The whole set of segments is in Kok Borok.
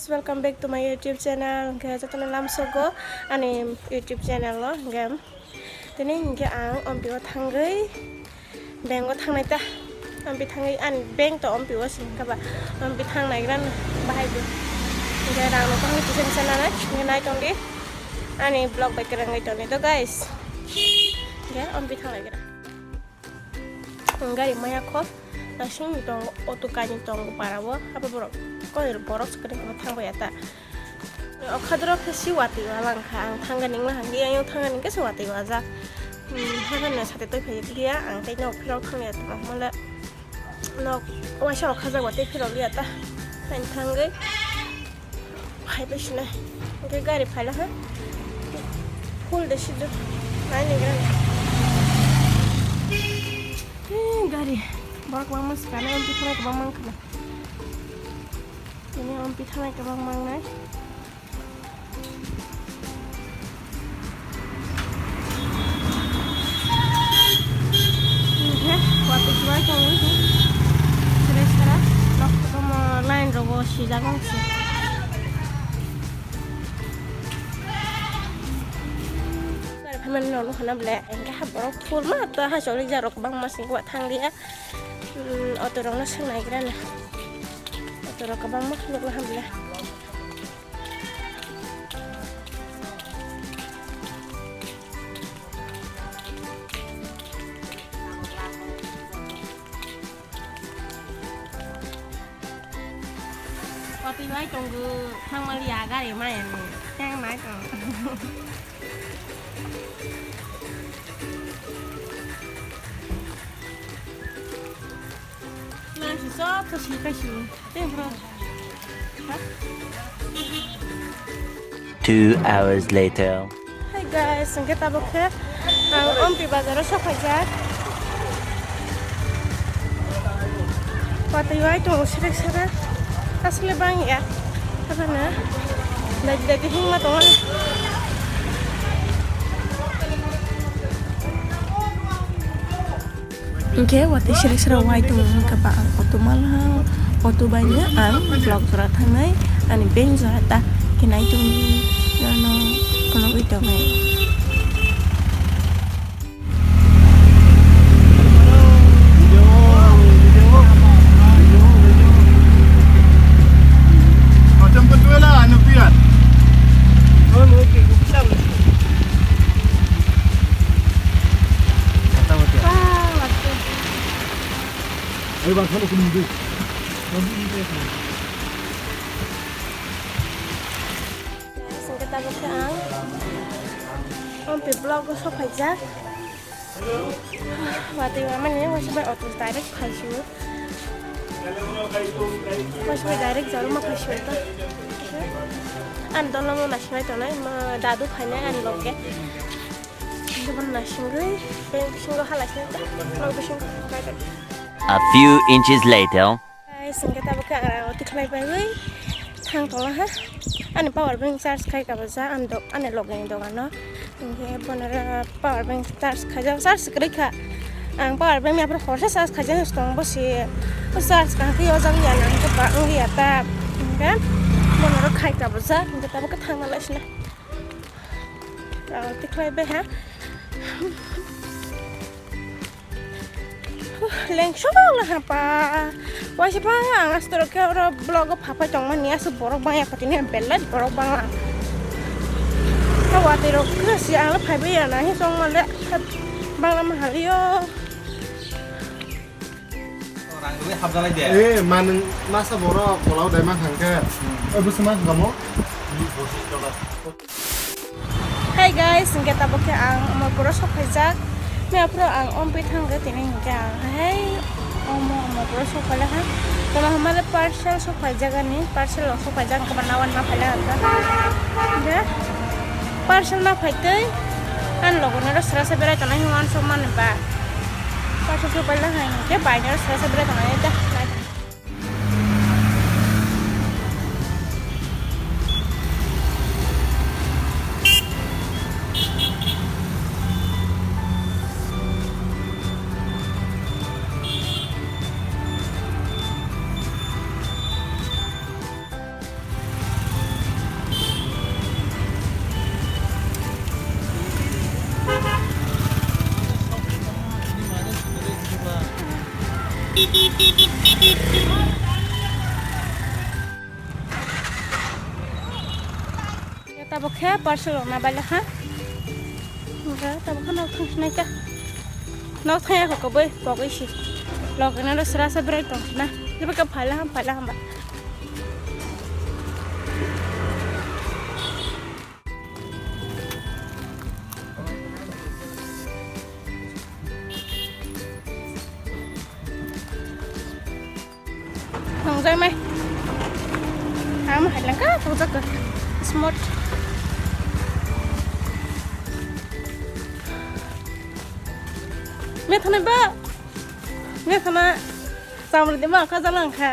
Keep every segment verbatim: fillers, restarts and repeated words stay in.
Welcome back to my YouTube channel. Hingke jotono lamsogo ani YouTube channel o hingke tini hingke ang Ompi o thangwi bank o thangnai ta. Ompi thangwi ani bank to Ompi o sing kha ba Ompi thangnai gran bahai bo. Hingke rang no tangwi kisa kisa nanai hingke nai tongdi ani vlog bai kwrwngwi tongdi to guys. Hingke Ompi thangnai gran. Gari maya kho, naising ni tongo, auto kainwi tongo para o, abo borok koi borok se kwrwngma thang bai ya ta. O khadro khe si watwi o lang kha, ang thang gani wngla hang ya, yang thang gani khe si watwi o ajak. Hmm, haphano sate toi phai ya, ang tei nok phirok thang ya tongma hwnle nok waisa o khajak watwi phirok ya ta, ang thangwi. Phai bai sinai. Hingke gari phaila ha. Full de sidu. Nai ni gari. Eh, gari. Borok kwbangma swkang nai, Ompi thanai kwbangma wngkha na. Tini Ompi thanai kwbangma wngnai. Hingke, watwi kwbai tongo, sere sere, nok kotorma line rogo sijak wngse. Gari phaimani no nukha na ble, hingke ha borok full ma, to ha choli ja rok bangma sing wa thang liya. Hmm, auto rok no seng nai gra na. Auto rok kwbangma nukla ha ble. Watwi bai tongo, thangmaliya gari maya ni, yang nai tong. Nang si sob to si kai si. Tei bro. Ha? Two hours later. Hey guys, hingke tabok khe ang Ompi bazar o sokphaijak. Watwi wai tongo sere sere. Asle bang ya. Abana. Dadi dadi hingma tongo. Hingke watwi sere sere wai tongo, hingke ba ang auto malha, auto baino ang vlog jora thangnai, ani bank jora ta, hingke nai tongdi, nono khulogwi tongnai. Hingke tabok khe ang Ompi vlog o sokphaijak. Watwi wamani waisa bai auto direct phaisio. Waisa bai direct Jaruma phaisio ta. Ani dol no naisingwi tongnai, ma dadu phainai ani loge. Hingke bono naisingwi, bank bisingo halaisingwi ta, nok bisingo. A few inches later. Guys, hingke tabok khe ang rang roti khlai paiwi thang tongla ha. Ani power bank charge khai kabajak ani dok-, ani logeni dogano. Hingke bonora power bank charge khaijak, charge kwrwi kha. Ang power bank ni aphuru horsa charge khaijak tong bosi. O charge kaham khe o jang ya nang khe ba wng ya ta. Hingke bonora khai kabajak, hingke tabok khe thangna lai sina. Rang roti khlai bai ha. Lengso na ha pa. Waisa pa ang astorok khe oro vlog o phapai tongmani aswk borok bang ya kotini belai borok bang lang. Ta watwi rok khe si ang le phaibai ya na hi chong male bang lama hali yo. Eh, manung masa borok polau dai mang hangke. Eh, busu mang gamo. Hey guys, hingke tabok khe ang Amarpuro sokphaijak. Mia phuru ang Ompi thangkhe tini hingke ang hai omo Amarpuro sokphailakha. Tamo hamale parcel sokphaijak ani, parcel rok sokphaijak hingke nawan ma phailakha. Hingke parcel ma phaitwi ani logo noro srasa berai tongnai hwnwi uansukmani ba. Parcel sokphailakha hingke bai noro srasa berai tongnai ta. Tabok khe parcel rok na baila ha. Tabok khe nok thang sinai ta. Nok thang ya kok boi pogoi si. Lok na ro sra sa brai tong na. Jeba ka phaila ham phaila ham ba. Nongjak nai. Ang hai lang ka thokjak ka. Smart. Me thana ba. Me thana. Samrwdi ma kha jalang kha.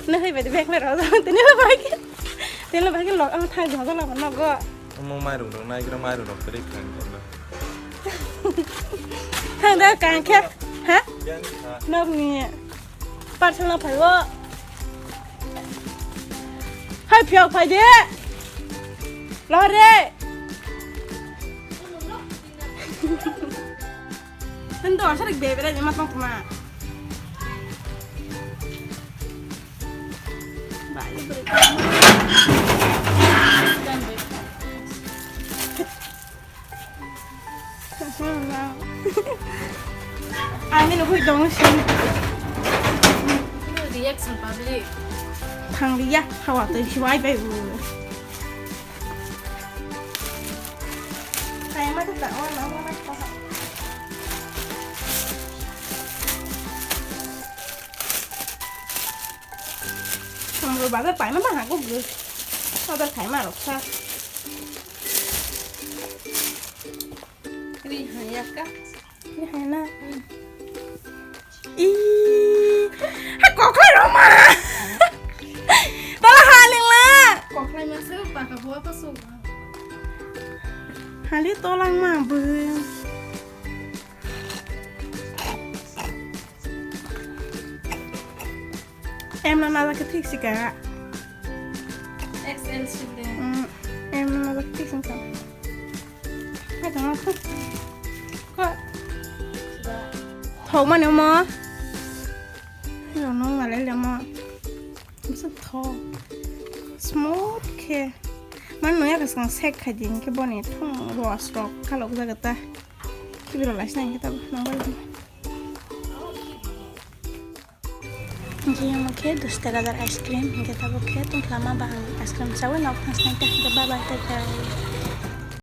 Ne hoi bedi bek le ro. Tini ba bai. Tini ba ke lok ang thang jalang ma nogo. Omo mairung rok nai gra mairung rok teri khang kha. Thang da kang khe. Ha? Nok ni. Parcel na phaibo. Hai phiyok phai de. Lore. Kan to asal bebe ra jema tong ma. Bai. Ani no hui dong si. Reaction public. Thang liya, hawa to si bai bai. Kaya ma ta ta wa na wa na ta. Samrwk bazar paima ma hago gw. Order khaima rok sa. Ri hanya ka. Ri hanya na. I. Ha kokhlai roma. Tola ha lingla. Kokhlai masa paka bua pasu. Hali tolang ma bw. M no najak khe thik si ka. X L si de. Mm, M no najak khe thik si ka. Hai tong ko. Ko. Thok mani mo. Yo no ngalai le mo. Bisa thok. Smooth khe. Man no ya ka sang sek khai din khe boni thung ros rok khalok jaga ta. Kibiro laisna hingke tabuk nangbai. Jiyamo khe dos taka dar ice cream, hingke tabuk khe tongkhlama ba ang ice cream chawi nok thangsnai ta hingke bye bye, ta ta.